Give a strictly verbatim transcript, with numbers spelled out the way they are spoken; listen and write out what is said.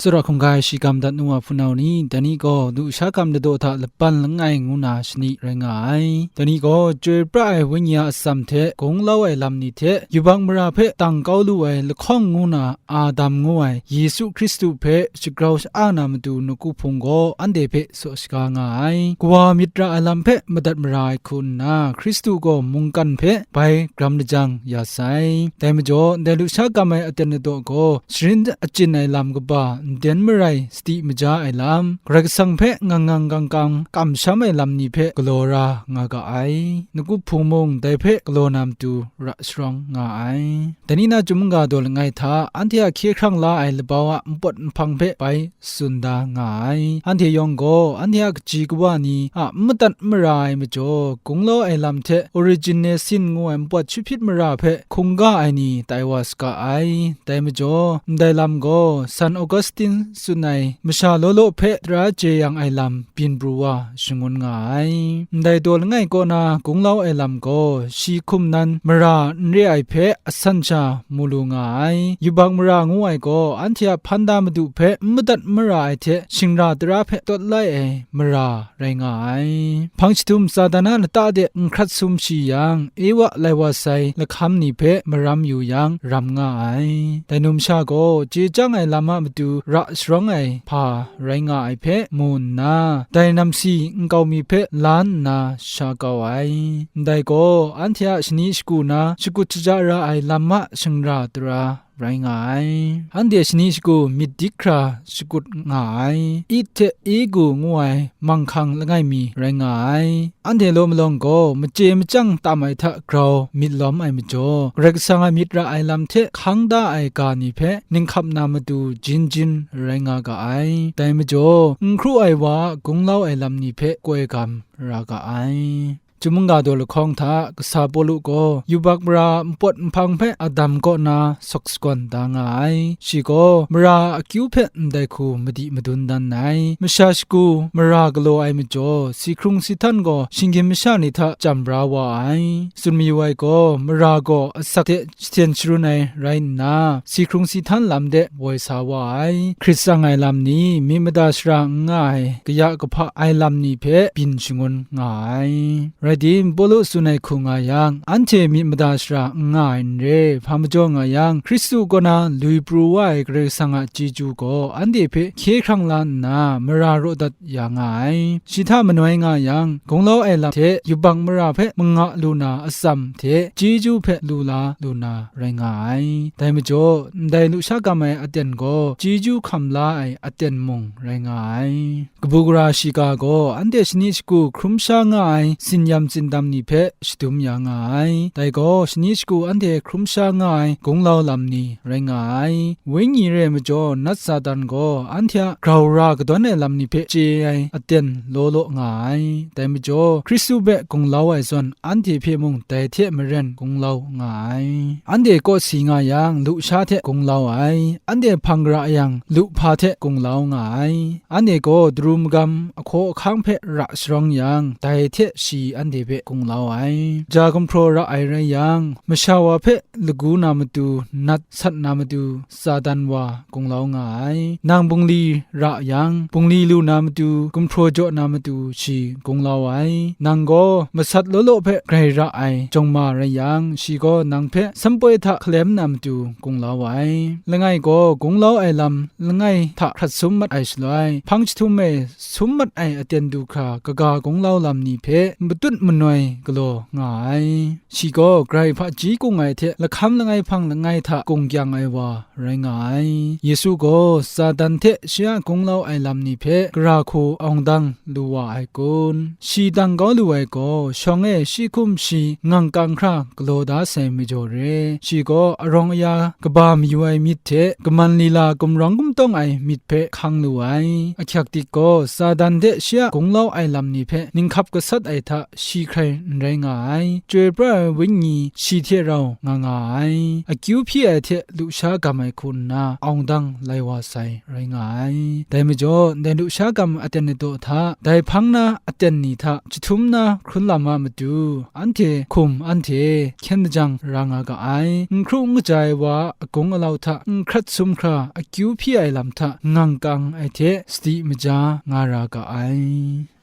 Tsawra hkungga ai shi gam dat nu wa hpunau ni, dai ni gaw lusha gam ladaw hta laban langai ngu na shani rai nga ai. Dai ni gaw chyoi pra ai wenyi a atsam hte gunglau ai lam ni hte yubak mara hpe tang kau lu ai lahkawng ngu na Adam ngu ai Yesu Hkristu hpe shagrau sha-a na matu nawku hpung gaw anhte hpe saw shaga nga ai. Kawa myit ra ai lam hpe madat mara ai hku nna, Hkristu gaw mungkan hpe bai gram lajang ya sai. Dai majaw, ndai lusha gam ai aten ladaw gaw, sharin achyin ai lam kaba, nden marai sadi maja ai lam, Karai Kasang hpe ngang ngang kang kang kamsham ai lam ni hpe galaw ra nga ga ai. Nawku hpung mung dai hpe galaw na matu ra sharawng nga ai. Dai ni na chyum mungga daw langai hta, anhte a hkye hkrang la ai labau a npawt nhpang hpe bai tsun da nga ai. Anhte yawng gaw, anhte a kaji kawa ni a n madat mara ai majaw, gunglau ai lam hte Origenesin ngu ai npawt shahpyit mara hpe hkungga ai ni tai wa saga ai. Dai majaw, ndai lam gaw San Augustine tsun ai masha law law hpe tara jeyang ai lam byin pru wa shangun nga ai. Ndai daw langai kaw na gunglau ai lam gaw, shi hkum nan mara n re ai hpe asan sha mu lu nga ai. Yubak mara ngu ai gaw, anhte a hpan da madu hpe n madat mara ai hte, shingra tara hpe tawt lai ai mara rai nga ai. Hpang jahtum Satan a lata de n hkrat sum shi yang, Ewa lai wa sai lahkam ni hpe maram yu yang, ram nga ai. Dai numsha gaw, chye chyang ai lam a matu ra sharawng ai hpa rai nga ai hpe mu nna, dai namsi nkau mi hpe la nna sha kau ai. Ndai gaw, anhte a shani shagu na shakut shaja ra ai lam a shingra tara rai nga ai. Anhte shani shagu myit dik hkra shakut nga ai. It hte Egu ngu ai manghkang langai mi rai nga ai. Anhte law malawng gaw, machye machyang tam ai hta grau myit lawm ai majaw, Karai Kasang a myit ra ai lam hte hkang da ai ga ni hpe ninghkap na matu jin jin rai nga ga ai. Dai majaw, n hkru ai wa a gunglau ai lam ni hpe koi gam ra ga ai. Chyum mungga daw lahkawng hta kasa Pawlu gaw yubak mara npawt nhpang hpe Adam kaw na sawk sagawn da nga ai. Shi gaw mara akyu hpe ndai hku madi madun dan ai. Masha shagu mara galaw ai majaw, si hkrung si htan gaw shinggyim masha ni hta chyam bra wa ai. Tsun mayu ai gaw, mara gaw asak hte shaten sharun ai rai nna, si hkrung si htan lam de woi sa wa ai. Hkrit tsang ai lam ni, myit mada shara n nga ai, kaya kahpa ai lam ni hpe byin shangun nga ai. Rai tim, Pawlu tsun ai hku nga yang, anhte myit mada shara n nga ai n re, hpa majaw nga yang, Hkristu kaw na lui pru wa ai Karai Kasang a chyeju gaw anhte hpe hkye hkrang la nna, mara raw dat ya nga ai. Shi hta manoi nga yang, gunglau ai lam hte yubak mara hpe manga lu na atsam hte chyeju hpe lu la lu na rai nga ai. Dai majaw, ndai lusha gam ai aten gaw chyeju hkam la ai aten mung rai nga ai. Kabu gara shiga gaw anhte shani shagu hkrum sha nga ai tsin-yam tsindam ni hpe shadum ya nga ai. Dai gaw, shani shagu anhte hkrum sha nga ai gunglau lam ni rai nga ai. Wenyi re ai majaw, nat Satan gaw anhte a grau ra kadawn ai lam ni hpe chye ai aten law law nga ai. Dai majaw, Hkristu hpe gunglau ai zawn, anhte hpe mung dai hte maren gunglau nga ai. Anhte kawsi nga yang, lusha hte gunglau ai. Anhte hpang gara yang, luhpa hte gunglau nga ai. Anhte gaw daru magam ahkaw ahkang hpe ra sharawng yang, dai hte shi anhte hpe gunglau ai. Ja gumhpraw ra ai rai yang, masha wa hpe lagu na matu, nat sat na matu, Satan wa gunglau nga ai. Nang bungli ra yang, bungli lu na matu, gumhpraw jaw na matu, shi gunglau ai. Nang gaw masat law law hpe grai ra ai jawng ma rai yang, shi gaw nang hpe sanpoi hta hkalem na matu gunglau ai. Langai gaw gunglau ai lam langai hta hkrat sum mat ai shaloi, hpang jahtum e sum mat ai aten du hkra kaga gunglau lam ni hpe matut manoi galaw nga ai. Shi gaw grai hpaji kung ai hte lahkam langai hpang langai hta kung kyang ai wa rai nga ai. Yesu gaw Satan hte shi a gunglau ai lam ni hpe gara hku awng dang lu wa ai kun? Shi dang kau lu ai gaw, shawng e shi hkum shi ngang kang hkra galaw da sai majaw re. Shi gaw arawng aya kaba mayu ai myit hte kaman lila gumrawng gumtawng ai myit hpe hkang lu ai. Ahkyak dik gaw, Satan hte shi a gunglau ai lam ni hpe ninghkap gasat ai hta shi hkrai n rai nga ai. Chyoi pra ai Wenyi shi hte rau nga nga ai. Akyu hpyi ai hte lusha gam ai hku nna awng dang lai wa sai rai nga ai. Dai majaw, dai lusha gam aten adaw hta, dai hpang na aten ni hta jahtum na hkrun lam a matu, anhte hkum anhte hkyen lajang ra nga ga ai. N hkru n kaja ai wa a agung alau hta n hkrat sum hkra akyu hpyi ai lam hta ngang kang ai hte sadi maja nga ra ga ai.